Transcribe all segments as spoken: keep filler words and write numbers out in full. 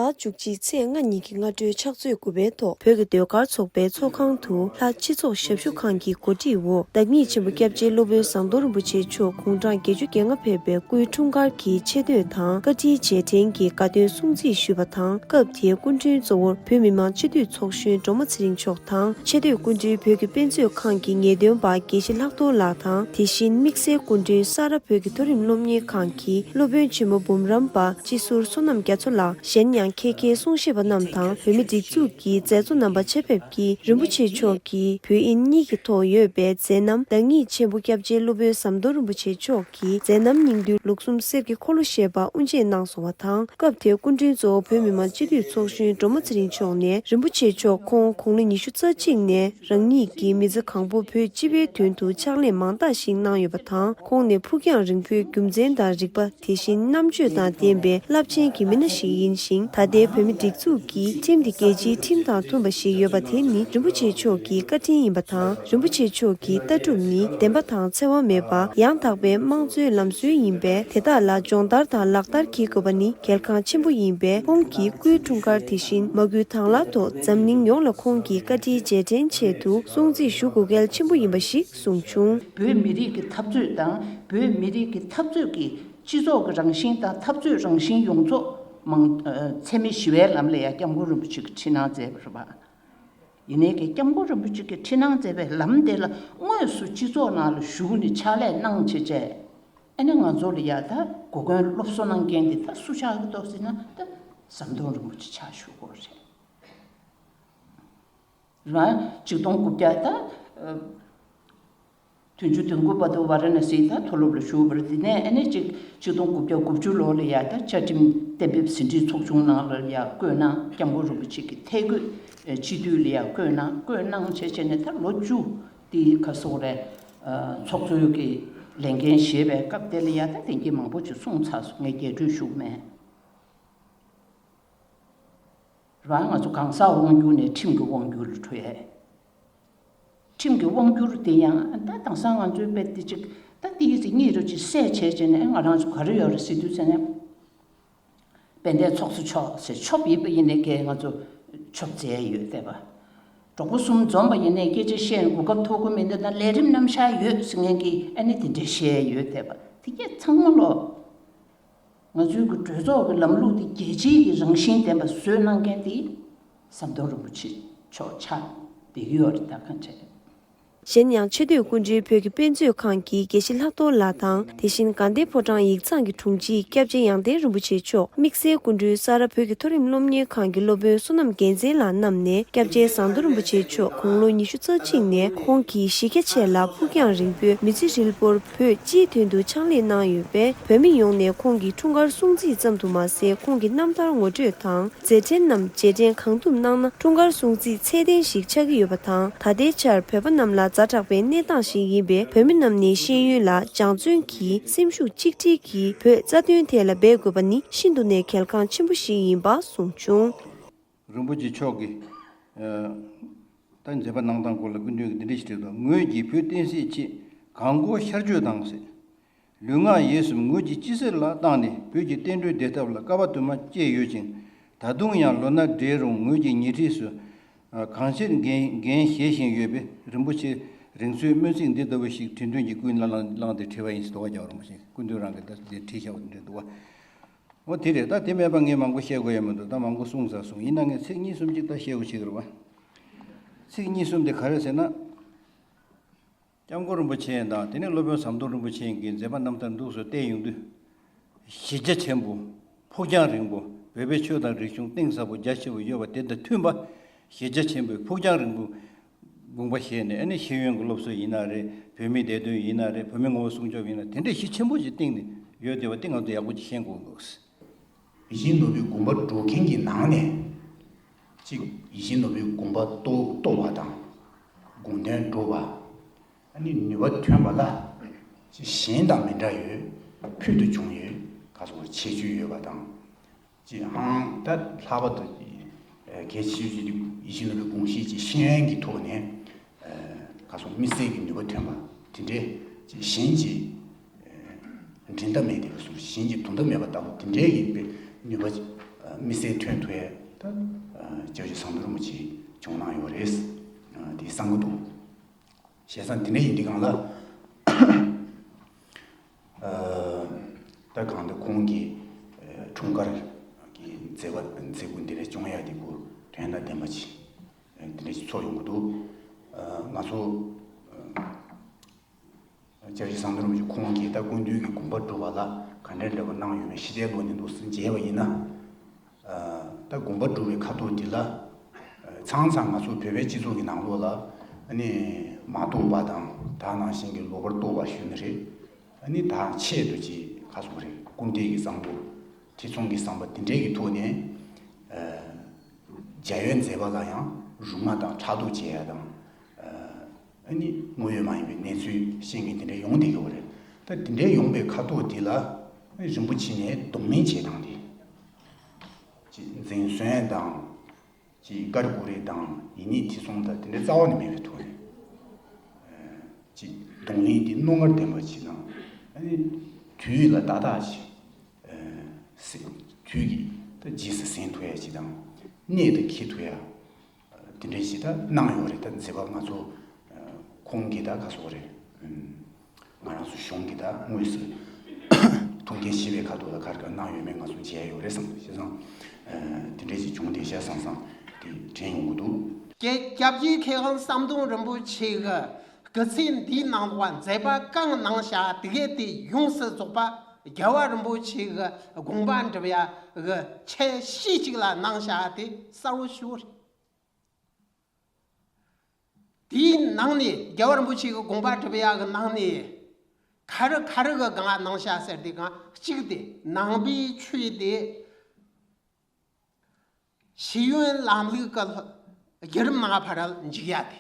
ཟླ་བཅུ་གཅིག་ཚེས་ལྔ་ཉིན་གྱི་སྔ་དྲོའི་ཕྱག་ཚོད་དགུ་པའི་ཐོག་བོད་ཀྱི་ཟློས་གར་ཚོགས་པའི་ཚོགས་ཁང་དུ་ལྷ་སྤྱི་ཚོགས་ཞབས་ཞུ་ཁང་གི་གོ་སྒྲིག་འོག་བདག་ཉིད་ཆེན་པོ་སྐྱབས་རྗེ་སློབ་དཔོན་ཟམ་གདོང་རིན་པོ་ཆེ་མཆོག་དགུང་གྲངས་བརྒྱད་ཅུ་གྱ་ལྔ་ཕེབས་པའི་སྐུའི་འཁྲུངས་སྐར་གྱི་ཆེ་བསྟོད་དང་བཀའ་དྲིན་རྗེས་དྲན་གྱི་དགའ་སྟོན་སྲུང་བརྩི་ཞུས་པ་དང་། སྐབས་དེའི་སྐུ་མགྲོན་གཙོ་བོར་བོད་མི་མང་སྤྱི་འཐུས་ཚོགས་གཞོན་སྒྲོལ་མ་ཚེ་རིང་མཆོག་དང་ཆེ་བསྟོད་སྐུ་མགྲོན་བོད་ཀྱི་དཔེ་མཛོད་ཁང་གི་ངེས་སྟོན་པ་དགེ་བཤེས་ལྷག་རྡོར་ལགས་དང་། དེ་བཞིན་དམིགས་བསལ་སྐུ་མགྲོན་ས་རཱ་བོད་ཀྱི་མཐོ་རིམ་སློབ་གཉེར་ཁང་གི་སློབ་དཔོན་ཆེན་མོ་འབུམ་རམས་པ་སྤྱི་ཟུར་བསོད་ནམས་རྒྱ་མཚོ་ལགས། གཞན་ཡང་ཁྱད་མཁས་གསུང་བཤད་པ་རྣམས་དང་། བོད་མི་སྒྲིག་འཛུགས་ཀྱི་མཛད་གཙོ་རྣམ་པ་ཆེད་ཕེབས་ཀྱིས་རིན་པོ་ཆེ་མཆོག་གི་བོད་དབྱིན་གཉིས་ཀྱི་ཐོག་ཡོད་པའི་མཛད་རྣམ། བདག་ཉིད་ཆེན་པོ་སྐྱབས་རྗེ་སློབ་དཔོན་ཟམ་གདོང་རིན་པོ་ཆེ་མཆོག་གི་མཛད་རྣམ་སྙིང་བསྡུས་ལུགས་གསུམ་གསེར་གྱི་འཁོར་ལོ་ཞེས་པ་དབུ་འབྱེད་གནང་སོང་བ་དང་། སྐབས་དེར་སྐུ་མགྲོན་གཙོ་བོ་བོད་མི་མང་སྤྱི་འཐུས་ཚོགས་གཞོན་སྒྲོལ་མ་ཚེ་རིང་མཆོག་ནས། རིན་པོ་ཆེ་མཆོག་ཁོང་དགུང་ལོ་ཉི་ཤུ་རྩ་གཅིག་ནས་རང་ཉིད་ཀྱི་མི་ཚེ་གང་པོ་བོད་སྤྱི་པའི་དོན་དུ་ཕྱག་ལས་མང་དག་ཞིག་གནང་ཡོད་པ་དང་། ཁོང་ནི་ཕུགས་རྒྱང་རིང་པོའི་རྒྱུ་མཚན་དང་རིག་པ། དེ་བཞིན་རྣམ་དཔྱོད་དང་ལྡན་པའི་རླབས་ཆེན་གྱི་མི་སྣ་ཞིག་ཡིན་ཞིང་། ད་ལྟའི་བོད་མི་སྒྲིག་འཛུགས་ཀྱི་ཁྲིམས་དེ་རྒྱལ་སྤྱིའི་ཁྲིམས་དང་མཐུན་པ་ཞིག་ཡོད་པ་དེ་ནི་རིན་པོ་ཆེ་མཆོག་གི་བཀའ་དྲིན་ཡིན་པ་དང་། རིན་པོ་ཆེ་མཆོག་གི་ལྟ་གྲུབ་ནི་བདེན་པ་དང་འཚེ་བ་མེད་པ། ཡང་དག་པའི་དམངས་གཙོའི་ལམ་སྲོལ་ཡིན་པས། དེ་དག་ལ་སྦྱོང་བརྡར་དང་ལག་བསྟར་བགྱིད་དགོས་པ་ནི་གལ་འགངས་ཆེན་པོ་ཡིན་པས། ཁོང་གི་སྐུའི་འཁྲུངས་སྐར་དེ་བཞིན་མ་སྐུལ་དང་བླངས་ཐོག་འཛམ་གླིང་ཡོངས་ལ་ཁོང་གི་བཀའ་དྲིན་རྗེས་དྲན་ཆེད་དུ་སྲུང་བརྩི་ཞུ་དགོས་གལ་ཆེན་པོ་ཡིན་པ་ཞིག་གསུངས་བྱུང་། བོད་མི་རིགས་ཀྱི་འཐབ་རྩོད་དང་། བོད་མི་རིགས་ཀྱི་འཐབ་རྩོད་ཀྱི་སྤྱི་ཚོགས་ཀྱི་རང་བཞིན་དང་འཐབ་རྩོད་རང་བཞིན་ཡོངས་རྫོགས་མང་ཨ་འཚེ་མེད་ཞི་བའི་ལམ་ལ་ཡང་སྐྱབས་མགོན་རིན་པོ་ཆེ་གིས་ཁྲིད་གནང་མཛད་པ་རེད་པ། ཡིན་ནའི་ཀྱང་སྐྱབས་མགོན་རིན་པོ་ཆེ་གིས་ཁྲིད་གནང་མཛད་པའི་ལམ་དེ་ལ་དངོས་སུ་སྤྱི་ཚོགས་ནང་ལ་ཞུགས་ནས་ཕྱག་ལས་གནང་བྱས་བྱས། ཨ་ནི་ང་ཚོ་ལ་ཡ་ད་གོ་སྐོན་སློབ་གསོ་གནང་མཁན་དེ་ད་སུ་ཆགས་ཀྱི་འདུག་ཟེར་ན། ད་ཟམ་གདོང་རིན་པོ་ཆེ་ཆགས་བཞུགས་ཀྱི་ཡོད་རེད། རང་ཆིག་སྟོང་དགུ་བརྒྱ་ད་ཨ་བདུན་ཅུ་དོན་དགུ་བར་དུ་ཝཱ་ར་ཎ་སིའི་ད་མཐོ་སློབ་ལ་ཞུགས་པ་རེད། དེ་ནས་ཨ་ནི་ཅིག་ཆིག་སྟོང་དགུ་བརྒྱ་དགུ་བཅུ་ལོ་ལ་ཡ་ད་བཅའ་ཁྲིམས་གཏན་འབེབས་ཟིན་བྲིས་ཚོགས་ཆུང་ནང་ལ་ཡ་བསྐོས་གནང་། སྐྱབས་མགོན་རིན་པོ་ཆེ་གི་ཐད་བསྐོས་ཨ་སྤྱི་འཐུས་ལ་ཡ་བསྐོས་གནང་། བསྐོས་གནང་བྱས་བྱས་ནས་ད་ལོ་བཅུ་དེ་ག་སོགས་རེད། ཨ་ཚོགས་གཙོའི་གི་ལས་འགན་བཞེས་པའི་སྐབས་དེ་ལ་ཡ་ད་དེང་གི་མང་པོ་ཅིག་གསུངས་ཚར་སོང་། ངས་རྒྱས་སྤྲོས་ཞུ་གི་མེད། རང་ང་ཚོ་གང་ཟག་དབང་སྒྱུར་ནས་ཁྲིམས་ཀྱི་དབང་སྒྱུར་ལ་འགྲོ་ཡས། ཁྲིམས་ཀྱི་དབང་སྒྱུར་དེ་ཡང་ད་དེང་སང་ང་ཚོའི་དཔེ་དེ་གཅིག་ད་དེ་ཡིན་ཟེར་གཉིས་རུ་ཅིག་བསད་བྱས་བྱས་ནས་ང་རང་ཚོ་ག་རེ་ཡོད་རེད་ཟེར་དུས་ཙ་ནས། དཔལ་ལྡན་ཚོགས་གཙོ་མཆོག་ཟེར་ཆོབ་ཡིན་པ་ཡིན་ནའི་ཀྱང་ང་ཚོ་ཆོབ་མཛད་ཡོད་བསྡད་པ། གྲོགས་པོ་གསུམ་འཛོམས་པ་ཡིན་ནའི་སྐད་ཆ་བཤད་ནས་གོ་སྐབས་ཐོབ་ཀྱི་མི་འདུག་ན་ལས་རིམ་རྣམ་གཞག་ཡོད་ཟེར་མཁན་གྱིས་ཨ་ནི་དེ་འདྲས་བཤད་ཡོད་བསྡད་པ། དེ་གས་ཚང་མ་ལོ། ང་ཚོའི་གི་གྲོས་ཚོགས་ཀྱི་ལམ་ལུགས་དེ་རྒྱལ་སྤྱིའི་གི་རང་བཞིན་ལྡན་པ་བཟོས་གནང་མཁན་དེ་ཟམ་གདོང་རིན་པོ་ཆེ་མཆོག་ཆགས་བསྡད་ཀྱི་ཡོད་རེད། ད་གང་བྱས། གཞན་ཡང་ཆེ་བསྟོད་སྐུ་མགྲོན་བོད་ཀྱི་དཔེ་མཛོད་ཁང་གི་དགེ་བཤེས་ལྷག་རྡོར་ལགས་དང་། དེ་བཞིན་དགའ་ལྡན་ཕོ་བྲང་ཡིག་ཚང་གི་དྲུང་ཆེ་སྐྱབས་རྗེ་ཡང་སྟེང་རིན་པོ་ཆེ་མཆོག་དམིགས་བསལ་སྐུ་མགྲོན་ས་རཱ་བོད་ཀྱི་མཐོ་རིམ་སློབ་གཉེར་ཁང་གི་སློབ་དཔོན་བསོད་ནམས་རྒྱལ་མཚན་ལགས་རྣམས་ནས་སྐྱབས་རྗེ་ཟམ་གདོང་རིན་པོ་ཆེ་མཆོག་དགུང་ལོ་ཉི་ཤུ་རྩ་གཅིག་ནས་ཁོང་གི་གཞི་རྒྱ་ཆེ་ལ་ཕུགས་རྒྱང་རིང་པོའི་མི་ཚེ་ཧྲིལ་པོར་བོད་སྤྱིའི་དོན་དུ་ཕྱག་ལས་གནང་ཡོད་པས། བོད་མི་ཡོངས་ནས་ཁོང་གི་འཁྲུངས་སྐར་སྲུང་བརྩི་ཙམ་དུ་མ་ཟད། ཁོང་གི་རྣམ་ཐར་ངོ་སྤྲོད་དང་། མཛད་འཕྲིན་རྣམས་རྗེས་དྲན་གང་ཐུབ་གནང་ན། འཁྲུངས་སྐར་སྲུང་བརྩི་ཚད་ལྡན་ཞིག་ཆགས་ཀྱི་ཡོད་པ་དང་། ད་ལྟའི་ཆར་བོད་པ་རྣམས་ལ་ཛ་དྲག་པའི་གནས་སྟངས་ཤིག་ཡིན་པས། བོད་མི་རྣམས་ནས་ཤེས་ཡོན་ལ་སྦྱང་བརྩོན་གྱིས་སེམས་ཤུགས་གཅིག་སྒྲིལ་གྱིས་བོད་རྩ་དོན་ཐད་ལ་འབད་དགོས་པ་ནི་ཤིན་ཏུ་ནས་གལ་འགངས་ཆེན་པོ་ཞིག་ཡིན་པ་གསུངས་བྱུང་། རིན་པོ་ཆེ་མཆོག་གིས་ཨ་ད་མཛད་པ་གནང་སྟངས་སྐོར་ལ་སྐུ་མདུན་གྱིས་འདི་འདྲ་ཞིག་བྲིས་འདུག་ངོས་ཀྱིས་བོད་བསྟན་སྲིད་ཆེད་གང་དགོས་ཤར་བསྐྱོད་དང་ཟེར། ལུས་ངག་ཡིད་གསུམ་ངོས་ཀྱིས་ཅི་ཟེར་ལ་བཏང་ནས་བོད་ཀྱི་བསྟན་འགྲོའི་བདེ་ཐབས་ལ་དཀའ་བ་དུ་མ་སྤྱད་ཡོད་ཅིང་། ད་དུང་ཡང་ལོ་ན་བགྲེས་རུང་ངོས་ཀྱི་ཉེ་འཁྲིས་སུ་ཨ་གང་ཆེར་འགན་འགན་བཞེས་བཞིན་ཡོད་པས། རིན་པོ་ཆེ་རིང་འཚོའི་སྨོན་ཚིག་འདི་ལྟ་བུ་ཞིག་དྲན་རྟེན་གྱི་སྐུའི་ནང་ལ་བླངས་ཏེ་བྲིས་པ་ཡིན་ཟེར་དོ་ག་རྒྱག་རིན་པོ་ཆེ་སྐུ་མདུན་རང་གིས་ད་འདིར་བྲིས་བཞག་པ་འདྲ་འདུག་བ། འོ་དེ་རེད། ད་དེ་མེད་པ་ངས་མང་པོ་བཤད་དགོས་ཡ་མི་འདུག་ད་མང་པོ་གསུངས་ཚར་སོང་། ཡིན་ན་ངས་ཚིག་གཉིས་གསུམ་ཅིག་ད་བཤད་དགོས་བྱེད་ཀྱི་རེད་བ། ཚིག་གཉིས་གསུམ་དེ་ག་རེ་ཟེར་ན། སྐྱབས་མགོན་རིན་པོ་ཆེ་དང་དེ་ནས་སློབ་དཔོན་ཟམ་གདོང་རིན་པོ་ཆེ་གི་མཛད་པ་རྣམ་ཐར་འདུག་སེ་བལྟས་ཡོང་དུས། གཞི་རྒྱ་ཆེན་པོ། ཕུགས་རྒྱང་རིང་པོ། བོད་པའི་ཆོས་དང་རིག་གཞུང་གཏིང་ཟབ་པོ་རྒྱ་ཆེ་བོ་ཡོད་པ་དེ་དང་མཐུན་པ། གཞི་རྒྱ་ཆེན་པོའི་ཕུགས་རྒྱང་རིང་པོ། དགོངས་པ་བཞེས་ནས་ཨ་ནི་ཤེས་ཡོན་གྱི་སློབ་གསོ་ཡིན་ན་རེད། བོད་མིའི་བདེ་དོན་ཡིན་ན་རེད། བོད་མི་ངོ་བོ་སྲུང་སྐྱོབ་ཡིན་ན་དེ་འདྲའི་གཞི་ཆེན་པོ་ཞིག་བཏིང་ནས་ཡོད་བསྡད་པ་དེ་ང་ཚོ་ཡག་པོ་ཅིག་ཤེས་དགོས་འདུག་ཡིད་བཞིན་ནོར་བུའི་དགོངས་པ་སྒྲོག་མཁན་གྱི་ནང་ནས་གཅིག་ཡིད་བཞིན་ནོར་བུའི་དགོངས་པ་རྟོགས་རྟོགས་པ་དང་། དགོངས་དོན་སྒྲུབ་པ། ཨ་ནི་ནུས་པ་ཐོན་པ་ལ་གཅིག་གཞན་དང་མི་འདྲ་ཡོད། ཕུལ་དུ་བྱུང་ཡོད། ག་སོགས་ཁྱད་ཆོས་ཡོད་པ་དང་། ཅེས་ཨང་ད་ལྷག་པར་དུ་གལ་ཆེ་ཤོས་ཀྱི་ཡིད་བཞིན་ནོར་བུའི་དགོངས་གཞི་ཅིག་ཤེས་ཡོན་གྱི་ཐོག་ནས་ག་སོང་དམིགས་བསལ་གྱི་ནུས་པ་ཐོན་པ་དེ་འདྲའི་ཅིག་གཞན་གྱི་འགྲན་ཟླ་མེད་དེ་ག་སོང་གཞན་གྱི་དུང་བརྡ་མེད་པ་ལྟ་བུ་དེ་འདྲའི་ཡིན་པའི་ནུས་པ་ དམིགས་བསལ་ཐོན་ཐུབ་ཡ་ད་སྐྱབས་རྗེ་ཟམ་གདོང་རིན་པོ་ཆེ་བྱུང་གནང་ཡོད་རེད། དེ་བསམ་གྱི་འདུག་བྱས་ཙང་དེ་འདྲ་ཡིན་དུས་སྒང་ལ། ད་གང་ལྟར་ཁོང་གི་འཁྲུངས་སྐར་གྱི་མཛད་པ་མཛད་སྒོ་འདི་འདྲ་སྐྱོང་ཡ་དེ་ཁོ་དོན་དང་ལྡན་པ་ཅིག་འདི་འདྲ་ཞིག་ཚོགས་ཡོང་གི་འདུག་ང་ཚོ་སྐྱབས་རྗེ་ཟམ་གདོང་རིན་པོ་ཆེ་ཁོང་གིས་ད་སྐུ་མདུན་གྱི་དགོངས་པ་སྒྲུབ་པ་ལ་ག་འདྲ་འདྲ་པོ་གནང་ཡོད་མེད་ཕྱི་རྒྱལ་ལོ་ནས་འདུག་སེ་མཇལ་བ་ཡིན་ན། ད་དགོངས་པ་སྒྲུབ་པའི་ཁ་ཐོག་འདི་ལ། ཚང་ཚང་ང་ཚོ་བོད་པའི་སྤྱི་ཚོགས་ཀྱི་ནང་ལོགས་ལ་ཨ་ནི་མ་རྟོགས་པ་དང་ད་ནང་བཞིན་གྱི་ལོག་པར་རྟོག་པ་ཞུ་ནི་རེད། ཨ་ནི་ད་ཆེད་དུ་ཅིག་ག་ཟེར་དགོས་རེད། སྐུར་འདེབས་ཀྱི་བཟང་པོ་ཐེ་ཚོམ་གྱི་བསམ་པ་འདི་འདྲའི་གི་ཐོག་ནས་འཇལ་ཡོན་མཛད་པ་ལ་ཡང་རུབ་མ་དང་ཕྲག་དོག་བྱེད་ཡ་དང་། ཨ་ནི་དངོས་ཡོད་མ་ཡིན་པའི་གནས་ཚུལ་ཤེས་མཁན་དེ་འདྲ་ཡོང་བསྡད་ཀྱི་ཡོད་རེད། ད་དེ་འདྲའི་ཡོང་པའི་ཁ་ཐོག་དེ་ལ་རིན་པོ་ཆེ་ནས་གདོང་ལེན་བྱེད་སྟངས་དེ། ཅིག་འཛེམ་ཟོན་དང་། ཅིག་ཀ་རི་ཀུ་རེ་དང་ཡིན་ནི་ཐེ་ཚོམ་དང་དེ་འདྲ་རྩ་བ་ནས་མེད་པའི་ཐོག་ནས། ཅིག་གདོང་ལེན་དེ་རྣོ་ངར་ལྡན་པ་ཅིག་དང་། ཨ་ནི་དུས་ལ་ཏག་ཏག་ཅིག་ཟེ་དུས་ཀྱི་ད་རྗེས་སུ་ཟིན་ཐུབ་ཡ་ཅིག་དང་། གནད་དུ་འཁེལ་ཐུབ་ཡ། དེ་འདྲའི་ཞིག་ད་གནང་ཡོད་རེད། ད་མཛད་པ་ང་ཚོ་ཁོང་གིས་ད་ག་ཟེར་དགོས་རེད། ང་རང་ཚོ་གཞུང་གིས་ད་དངོས་སུ་ཐུགས་འགན་བཞེས་པའི་ཁ་ཐོག་ལ་ག་རེ་ག་གནང་ཡོད་མེད་ང་ཚོ་མཇལ་ཡོད་རེད་བསམ་འདུག་བྱས་ཙང་དེ་འདྲའི་ཞིག་བྱུང་བསྡད་ཤག་བསམ་བསམ་དེ་དྲན་ཡོང་གི་འདུག་སྐྱབས་རྗེ་མཁས་དབང་ཟམ་གདོང་རིན་པོ་ཆེ་གི་སྐུ་ཚེ་འདིའི་ནང་ལ་མཛད་པ་གང་གནང་བཞག་དེ་གས་དེ་ཡོངས་སུ་རྫོགས་པ་རྒྱལ་བ་རིན་པོ་ཆེ་གི་དགོངས་པ་འགྲུབ་ཡ་གི་ཆེད་གཞི་གཅིག་ལ་གནང་བཞག་དེ་གསལ་བོ་ཞུ་རེད། དེའི་ནང་ནས་རྒྱལ་བ་རིན་པོ་ཆེ་གི་དགོངས་པ་སྒྲུབ་ཡ་གི་ནང་ནས་ག་རེ་ག་རེ་གི་སྒང་གནང་བཞག་ཟེར་དུས་སྒང་གཅིག་དེ་ནང་པའི་ཆོས་དེ་ཤེས་ཡོན་ལམ་ལུགས་ཀྱི་བརྒྱུད་རིམ་ནང་ཕར་འཇུག་ཡ་དེ།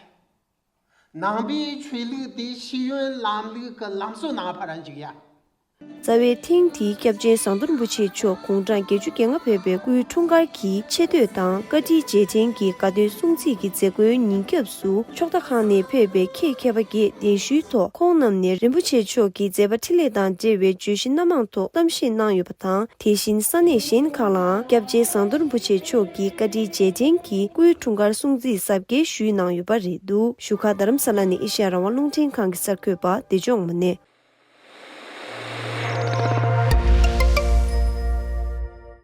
ནང་པའི་ཆོས་ལུགས་དེ་ཤེས་ཡོན་ལམ་ལུགས་ཀྱི་ལམ་སྲོལ་ནང་ཕར་འཇུག་ཡ། རྩ་བའི་ཐེངས་འདིའི་སྐྱབས་རྗེ་ཟམ་གདོང་རིན་པོ་ཆེ་མཆོག་དགུང་གྲངས་བརྒྱད་ཅུ་གྱ་ལྔ་ཕེབས་པའི་སྐུའི་འཁྲུངས་སྐར་གྱི་ཆེ་བསྟོད་དང་བཀའ་དྲིན་རྗེས་དྲན་གྱི་དགའ་སྟོན་སྲུང་བརྩི་གི་མཛད་སྒོའི་ཉིན་རྒྱབ་སུ་ཕྱོགས་མཐའ་ཁག་ནས་ཕེབས་པའི་མཁས་མཁས་པ་འགས་གདན་ཞུའི་ཐོག་ཁོང་རྣམས་ནས་རིན་པོ་ཆེ་མཆོག་གི་མཛད་པ་འཕྲིན་ལས་དང་འབྲེལ་བའི་བརྗོད་གཞི་སྣ་མང་ཐོག་གཏམ་བཤད་གནང་ཡོད་པ་དང་། དེ་བཞིན་ས་གནས་གཞན་ཁག་ལའང་སྐྱབས་རྗེ་ཟམ་གདོང་རིན་པོ་ཆེ་མཆོག་གི་བཀའ་དྲིན་རྗེས་དྲན་གྱི་སྐུའི་འཁྲུངས་སྐར་སྲུང་བརྩི་གཟབ་རྒྱས་ཞུས་གནང་ཡོད་པ་རེད་འདུག་བཞུགས་སྒར་རྡ་རམ་ས་ལ་ནས་ཨེ་ཤ་ཡ་རང་དབང་རླུང་འཕྲིན་ཁང་གི་གསར་འགོད་པ་བདེ་མཆོག་དངོས་གནས།